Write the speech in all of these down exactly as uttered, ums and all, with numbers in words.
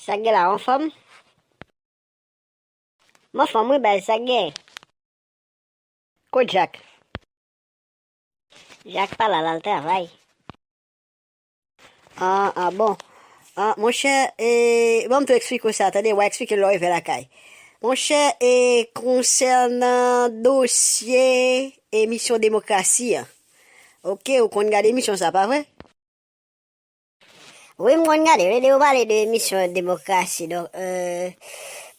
Sa k gen la, w anfòm? M anfòm wi baz, sa k gen? Kot Jak? Jak pa la, l al travay. Ah, ah, bon. Ah, monchè, e, ban m tou eksplike w sa, tande, w a eksplike l lè w rive lakay. Monchè, e, konsènan dosye emisyon demokrasi an, oke, ou konn gade emisyon sa, pa vre? Wi, m konn gade, wi, lè yo pale de emisyon demokrasi, donk, euh,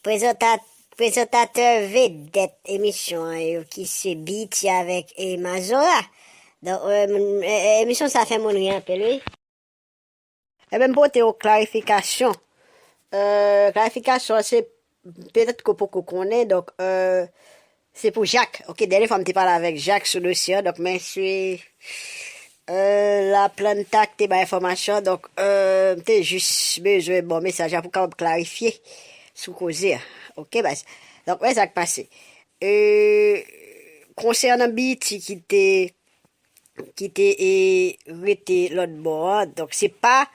prezanta-, prezantatè vedèt emisyon an yo, ki se B E T avèk, e, Mazora. Donk, euh, m, e, e, emisyon sa fè moun ri anpil, wi. Ebyen, m pote yon klarifikasyon. Euh, klarifikasyon an se, petèt ke w poko konnen, donk, euh, se pou Jak. Oke, dènye fwa m te pale avèk Jak sou dosye an, donk, men se, euh, Laplanta ki te bay enfòmasyon, donk, euh, m te jis bezwen ba w mesaj la pou w kapab klarifye sou koze a. Oke, baz. Donk, men sa k pase. Euh, konsènan B E T ki te ki te, e, rete lòt bò an. Donk, se pa,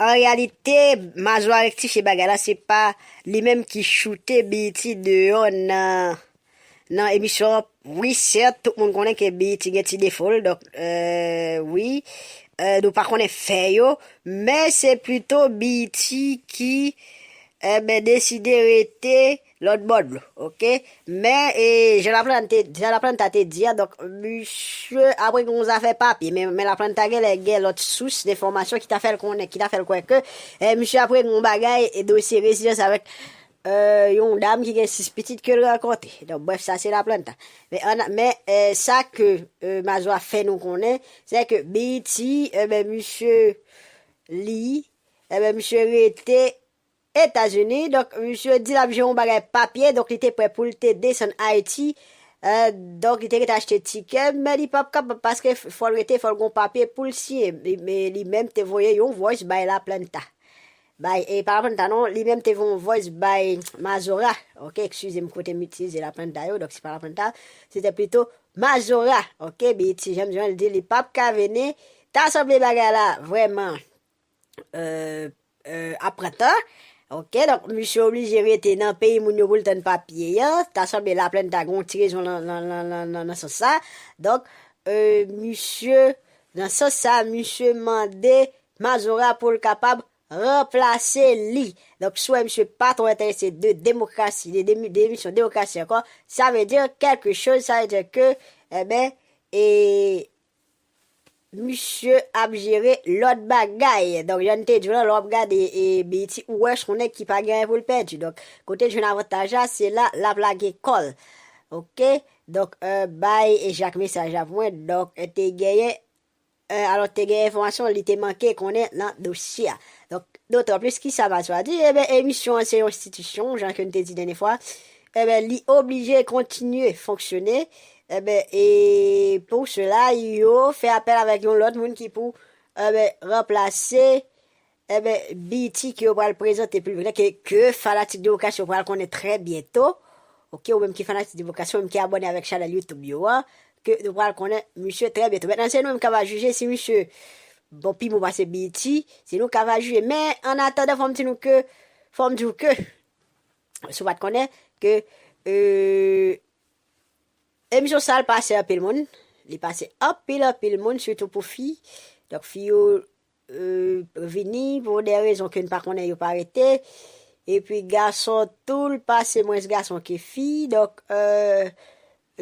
an reyalite, Mazora rektifye bagay la, se pa li menm ki choute B E T deyò nan, nan emisyon an. Wi, sèt, tout moun konnen ke B E T gen ti defo l, donk, euh, wi, euh, nou pa konnen fè yo, men se plito B E T ki, enben, deside rete lòt bò dlo, oke? Men, e, jan Laplanta te, jan Laplanta te di a, donk, misye apre gen yon zafè papye, men, men Laplanta genlè gen lòt sous enfòmasyon ki ta fè l konnen, ki ta fè l kwè ke, e, misye apre gen yon bagay, e, dosye rezidans avèk, e, yon dam ki gen sis pitit ke l rankontre. Donk, brèf, sa se Laplanta. Men, ann, men, e, sa ke, e, Mazora fè nou konnen, se ke B E T, e, ben, misye li, e, ben, misye rete Etazini, donk, misye di l ap jere yon bagay papye, donk, li te prè pou l te desann Ayiti, e, donk, li te rete achte tikè, men li p ap kapab paske f-, fò l rete, fò l gon papye pou l siyen. Li, men li menm te voye yon voice bay Laplanta. Bay, e pa Laplanta non, li menm te voye yon voice bay Mazora. Oke, eskize m kote m itilize Laplanta yo, donk, se pa Laplanta, se te plito Mazora. Oke, B E T, jan m di w, li di li p ap ka vini. Ta sanble bagay la vrèman, e, e, ap pran tan. Oke, donk, misye oblije rete nan peyi moun yo pou l tann papye an. Ta sanble Laplanta gen yon ti rezon nan, nan, nan, nan, nan, nan sans sa. Donk, e, misye, nan sans sa, misye mande Mazora pou l kapab ranplase li. Donk, si w wè misye pa twò enterese de demokrasi, de, de, de emisyon demokrasi ankò, sa vle di kèlke choz, sa vle di ke, enben, e, misye ap jere lòt bagay. Donk, jan n te di w la, lè w ap gade, e, B E T, ou wè s on nèg ki pa gen anyen pou l pèdi. Donk, kote l jwenn avantaj la, se la l ap lage kò l. Oke? Donk, e, bay, e, Jak mesaj la pou mwen. Donk, e, te genyen, e, alò, te gen enfòmasyon li te manke konnen nan dosye a. Donk, dotan plis ki sa Mazora di, eben, emisyon an se yon enstitisyon, jan ke n te di dènye fwa, eben, li oblije kontinye fonksyone, eben, e pou sela, yo fè apèl avèk yon lòt moun ki pou, eben, ranplase, eben, B E T ke yo pral prezante piblik la, ke, ke fanatik demokrasi yo pral konnen trè byento. Oke, ou menm ki fanatik demokrasi, ou menm ki abòne avèk chanèl YouTube yo a, ke nou pral konnen misye trè byento. Mentnan, se nou menm k ap jije si misye bon, pi bon pase B E T, se nou k ap jije. Men, an atandan, fò m di nou ke, fò m di w ke, si w pa t konnen, ke, e, emisyon sa a pase anpil moun. Li pase anpil, anpil moun, sitou pou fi. Donk, fi yo, e, vini pou de rezon ke n pa konnen, yo pa rete. Epi gason tou, l pase mwens gason ke fi. Donk, e,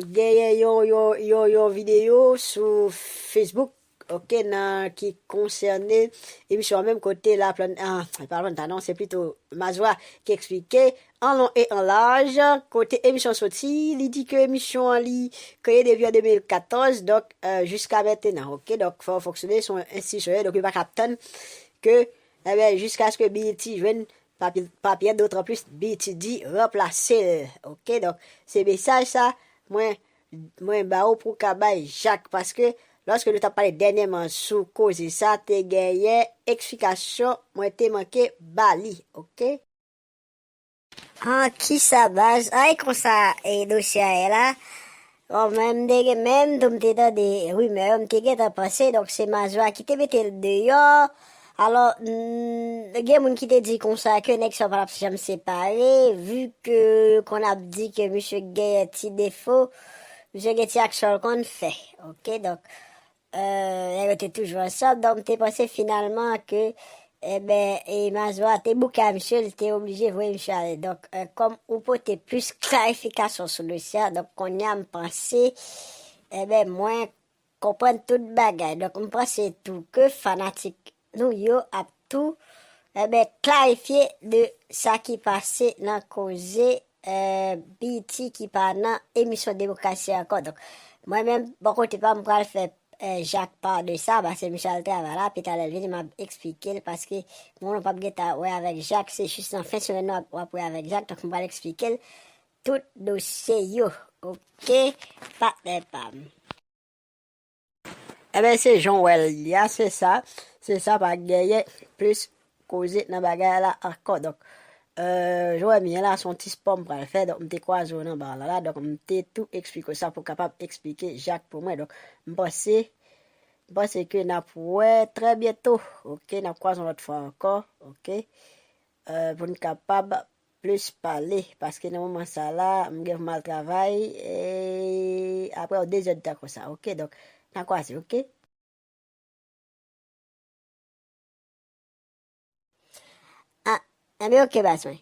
genyen yon, yon, yon, yon videyo sou Facebook, oke, nan, ki konsène emisyon an menm kote Laplanta, ah, pa Laplanta non, se plito Mazora ki eksplike an lon e an laj kote emisyon soti. Li di ke emisyon an li kreye depi an de mil katòz, donk, e, jiska mentnan, oke, donk fò w fonksyone, se yon enstitisyon, donk yo pa ka tann ke, eben, jiskaske B E T jwenn papye, papye, dotan plis B E T di ranplase l. Oke, donk, se mesaj sa mwen, mwen ba ou pou w ka bay Jak, paske lòske nou t ap pale dènyèman sou koze sa, te genyen eksplikasyon mwen te manke ba li, oke? An, kisa baz? Ay, konsa, e, dosye a ye la. Bon, men m te gen, menm tou m te tande rimè yo, m te gentan panse, donk se Mazora ki te mete l deyò. Alò, mm, gen moun ki te di konsa ke nèg sa yo pa t ap janm separe, vi ke konn ap di ke misye gen ti defo, misye gen ti aksyon l konn fè. Ok, donk, euh, nèg yo te toujou ansanm, donk m te panse finalman ke, eben, e Mazora te bouke a misye, li te oblije voye misye ale. Donk, euh, kòm ou pote plis klarifikasyon sou dosye a, donk kounye a m panse, eben, mwen konprann tout bagay. Donk, m panse tou ke fanatik nou yo ap tou, eben, klarifye de sa ki pase nan koze, eh, B E T ki pa nan emisyon Demokrasi ankò. Donk, mwen menm, bò kote pa m, m pral fè, eh, Jak pa de sa, paske misye al travay la, pi talè l vini, m ap eksplike l, paske moun ou p ap gentan wè avèk Jak, se jis nan fen semèn nan w ap, w ap wè avèk Jak, donk m pral eksplike l tout dosye yo, ok, patnè pa m. Eben, se jan w wè l ye a, se sa. Se sa, pa genyen plis koze nan bagay la ankò. Donk, euh, jan w wè m ye la, se yon ti spò m pral fè. Donk, m te kwaze w nan ba la la. Donk, m te tou eksplike w sa pou w kapab eksplike Jak pou mwen. Donk, m panse, m panse ke n ap wè trè byento. Ok, n ap kwaze yon lòt fwa ankò. Ok. Euh, pou n kapab plis pale, paske nan moman sa la, m gen pou m al travay, e apre yon de zè d tan konsa, ok? Donk, n a kwaze, ok? Ah, enben, ok, baz mwen.